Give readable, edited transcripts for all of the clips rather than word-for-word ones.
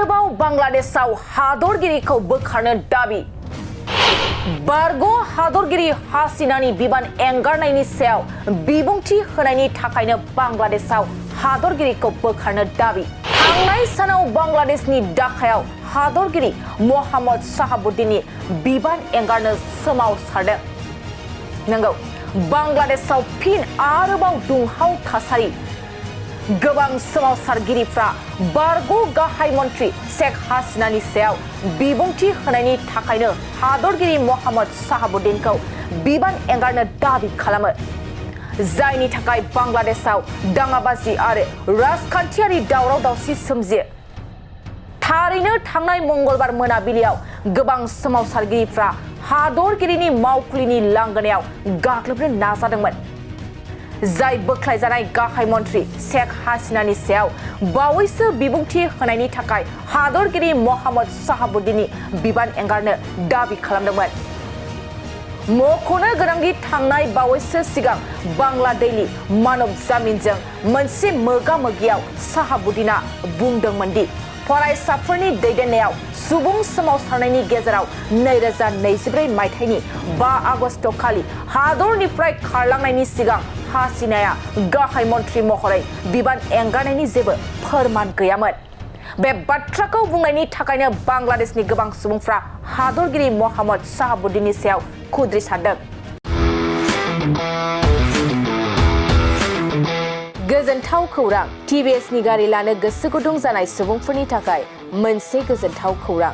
आरोबाव बांलादेशआव हादरगिरिखौ बोखारनो दाबि बारग' हादरगिरि हासिनानि बिबान एंगारनायनि सायाव बिबुंथि होनायनि थाखायनो बांलादेशआव हादरगिरिखौ बोखारनो दाबि थांनाय सानाव बांलादेशनि ढाकायाव हादरगिरि मोहम्मद शहाबुद्दीननि बिबान एंगारनो सोमावसारदों। नंगौ, बांलादेशआव फिन आरोबाव दुंहाव थासारि। गोबां सोमावसारगिरिफ्रा बारग' गाहाय मन्त्रि शेख हासिनानि सायाव बिबुंथि होनायनि थाखायनो हादरगिरि मोहम्मद शहाबुद्दीनखौ बिबान एंगारनो दाबि खालामो, जायनि थाखाय बांलादेशआव दाङाबाजि आरो राजखान्थियारि दावराव दावसि सोमजियो। थारैनो थांनाय मंगलबार मोनाबिलियाव गोबां सोमावसारगिरिफ्रा हादरगिरिनि मावखुलिनि लांगोनायाव गाग्लोबनो नाजादोंमोन, जाय बोख्लायजानाय गाहाय मन्त्रि शेख हासिनानि सायाव बावैसो बिबुंथि होनायनि थाखाय हादरगिरि मोहम्मद शहाबुद्दीननि बिबान एंगारनो दाबि खालामदोंमोन। मख'नो गोनांदि थांनाय बावैसो सिगां बांला दैलि मानब जामिनजों मोनसे मोगा-मोगियाव शहाबुद्दीनआ बुंदोंमोन दि फरायसाफोरनि दैदेननायाव सुबुं सोमावसारनायनि गेजेराव 2024 मायथाइनि 5 आगस्ट खालि हादरनिफ्राय खारलांनायनि सिगां हासिनाया गाहाय मन्त्रि महरै बिबान एंगारनायनि जेबो फोरमान गैयामोन। बे बाथ्राखौ बुंनायनि थाखायनो बांलादेशनि गोबां सुबुंफ्रा हादरगिरि मोहम्मद शहाबुद्दीननि सायाव खुद्रिसारदों। गोजोनथाव खौरां, टिभिएसनि गारि लानो गोसो गुदुं जानाय सुबुंफोरनि थाखाय मोनसे गोजोनथाव खौरां।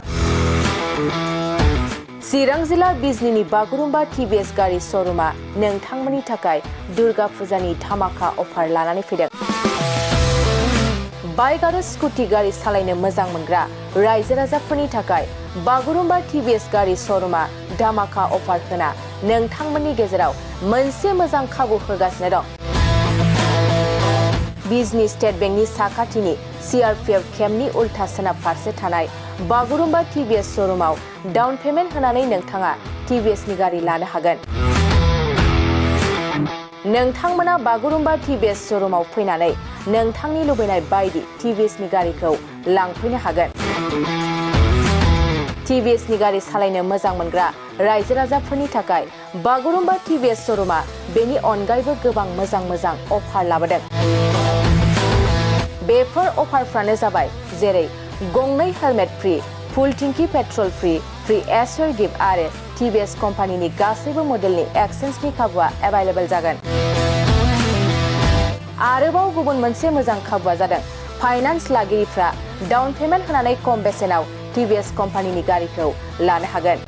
चिरां जिल्ला बिजनीनि बागुरुम्बा टिभिएस गारि श'रुमआ नोंथांमोननि थाखाय दुर्गा फुजानि धामाका अफार लानानै फैदों। बाइक आरो स्कुटि गारि सालायनो मोजां मोनग्रा रायजो-राजाफोरनि थाखाय बागुरुम्बा टिभिएस गारि श'रुमआ धामाका अफार होना नोंथांमोननि गेजेराव मोनसे मोजां खाबु होगासिनो दं। बिजनी स्टेट बेंकनि साखाथिनि CRPF केम्पनि उल्था सोनाब फारसे थानाय बागुरुम्बा टिभिएस श'रुमआव डाउन पेमेन्ट होनानै नोंथाङा टिभिएसनि गारि लानो हागोन। नोंथांमोना बागुरुम्बा टिभिएस श'रुमआव फैनानै नोंथांनि लुबैनाय बायदि टिभिएसनि गारिखौ लांफैनो हागोन। टिभिएसनि गारि सालायनो मोजां मोनग्रा रायजो-राजाफोरनि थाखाय बागुरुम्बा टिभिएस श'रुमआ बेनि अनगायैबो गोबां मोजां अफार लाबोदों। बेफोर अफारफ्रानो जाबाय जेरै गंनै हेलमेट फ्रि, फुल टिंकि पेट्रल फ्रि एसर गिफ्ट आरो टिभिएस कम्पानिनि गासैबो मडेलनि एक्सचेन्जनि खाबुआ एभेलेबल जागोन। आरोबाव गुबुन मोनसे मोजां खाबुआ जादों फाइनान्स लागिरिफ्रा डाउन पेमेन्ट होनानै खम बेसेनाव टिभिएस कम्पानिनि गारिखौ लानो हागोन।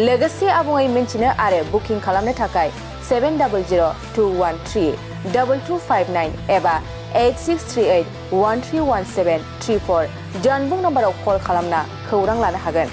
लोगोसे आबुङै मिन्थिनो आरो बुकिं खालामनो थाखाय 7002132259 एबा 8638131734 जानबुं नम्बराव कल खालामना खौरां लानो हागोन।